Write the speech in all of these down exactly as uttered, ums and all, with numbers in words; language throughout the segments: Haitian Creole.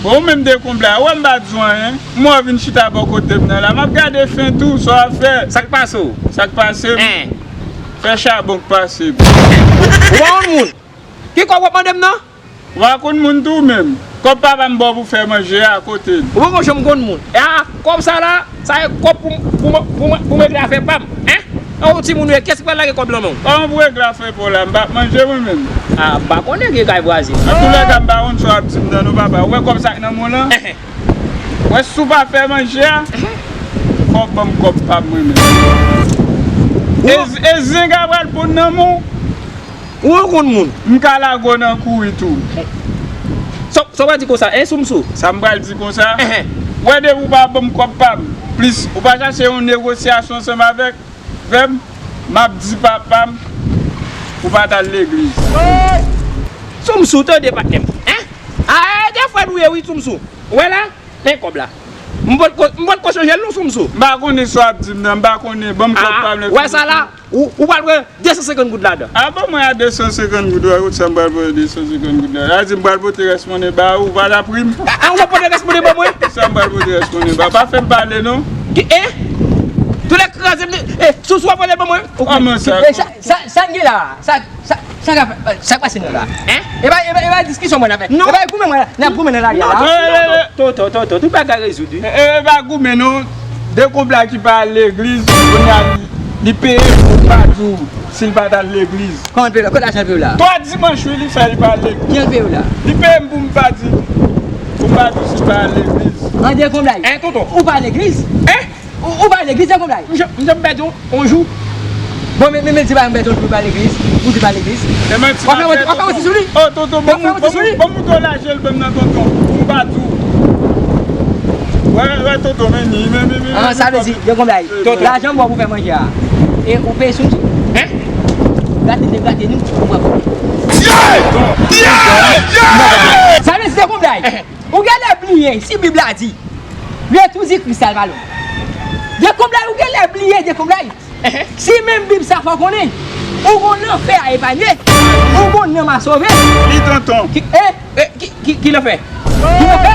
Bon, ou menm Dekonblay, ou wè m pa di w anyen. M wè w vin chita bò kote m nan la. M ap gade fen tou, sa w ap fè. Sa k pase w? Sa k pase m? Fè chabon k pase m. Ou pa konn moun? Ki kòb w ap mande m nan? Ou pa konn moun tou menm. Kòb papa m ba w pou fè manje a, kote l? Ou poko janm konn moun. E a, kòb sa la, sa e kòb pou, pou, pou, pou m regle afè pa m. Hein? An, yon timoun ou ye, kiyès ki pral lage kòb lan men w? Kòman pou regle afè pa w la? M p ap manje mwen menm. A, m pa konnen ki kay vwazen. Antoulèka, m pa konn sa w ap di m nan non, papa. Ou wè kòb sa k nan men w lan? Wè, si w pa fè manje a, fò w ban m kòb pa m mwen menm. E, e zen ka pral pran nan men w. Ou konn moun. M ka lage w nan kouri tou. Sa, sa w pral di konsa, en, Soumsou? Sa m pral di konsa? Wè, depi w pa ban m kòb pa m, plis ou pa chache yon negosyasyon ansanm avèk, avè m, m ap di papa m ou pa t al legliz. Soumsou, tande patnè m. Hein? A, e de frè nou ye wi, Soumsou. Ou wè la? Men kòb la. M potko, m potko chanje l non, Soumsou. M pa konnen sa w ap di m nan, m pa konnen. Ban m kòb pa m. Wè sa la, ou, ou pral pran de san senkant goud ladan. A, ban mwen a de san senkant goud, wè, kot sa m pral pran de san senkant goud la? Sa di m pral pote rès monnen ba ou, ou pa la pri m? A, ou pa pote rès monnen ban mwen? Sa m pral pote rès monnen ba? Pa fè m pale non. Ki, e? Tou lè kraze m, e, Soumsou ap vole ban mwen? Kòman sa? E, sa, sa, sa n gen la? Sa, Sa, sa k ap, sa k pase nou la? Hein? E pa, e pa, e pa diskisyon mwen n ap fè. Non. E pa goumen mwen, n ap goumen nan lari a la. Non, non, non, non. Tonton, tonton, tout bagay rezoud wi. E, e, e pa goumen non. Dekonblay ki pa al legliz, kounye a li, li peye pou m pa di w si l pa t al legliz. Kòman l peye la? Kot lajan l peye w la? Twa dimanch wi li fè li pa al legliz. Kijan l peye w la? Li peye m pou m pa di, pou m pa di w si l pa al legliz. An Dekonblay. Hein, tonton? Ou pa al legliz? Hein? Ou, ou pa al legliz, Dekonblay? M janm, m janm pèdi yon, yon jou. Bon, men, men, men, di pa m pèdi yon jou, ou pa al legliz. Ou di pa al legliz. W ap fè manti, w ap fè manti sou li. Oh, tonton, w ap fè manti sou li. Ban m montre w lajan l ban m nan, tonton. Pou m pa di w. Wè, wè, tonton, men ni, men, men, men. Ah, sa vle di, Dekonblay. Tonton. Lajan m ba w pou fè manje a. E ou peye sou m tou? Hein? Gate, te gate nou, ou pran pou. Yeah! Yeah! Yeah! Sa vle di, Dekonblay. Ou genlè bliye, si Bib la di, retour du Christ salva l'homme. Dekonblay, ou genlè bliye, Dekonblay. Si menm Bib sa fè w konnen, ou gon lanfè a epanye, ou gon nanm a sove. Li tonton. Ki, e, e, ki, ki, ki lanfè? Ki lanfè?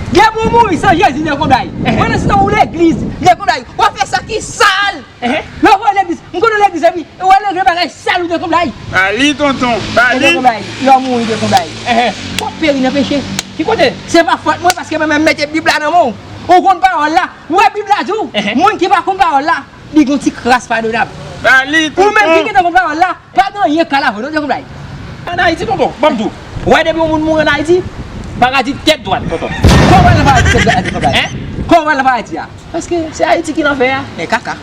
Gen pou w mouri san Jezi, Dekonblay. Pandan se tan ou legliz, Dekonblay, w ap fè sa ki sal. Lè w vole legliz, m konnen legliz epi ou wè lè gen bagay sal ou Dekonblay. Ba li tonton, ba li. Dekonblay, lè w mouri Dekonblay. Fò w peri nan peche. Ki kote? Se pa fòt mwen paske mwen menm mete Bib la nan men w. Ou konn pawòl la. Ou wè Bib la di w, moun ki pa konn pawòl la, li gon ti kras padonab. Ba li tonton. Ou menm ki gentan konn pawòl la, pa gen anyen k ka lave w non Dekonblay. Ann Ayiti tonton, ban m di w. Ou wè depi yon moun mouri ann Ayiti, paradi tèt dwat tonton. Kòman l paradi tèt dwat Dekonblay? Hein? Kòman l paradi a? Paske se Ayiti ki lanfè a. Men kaka.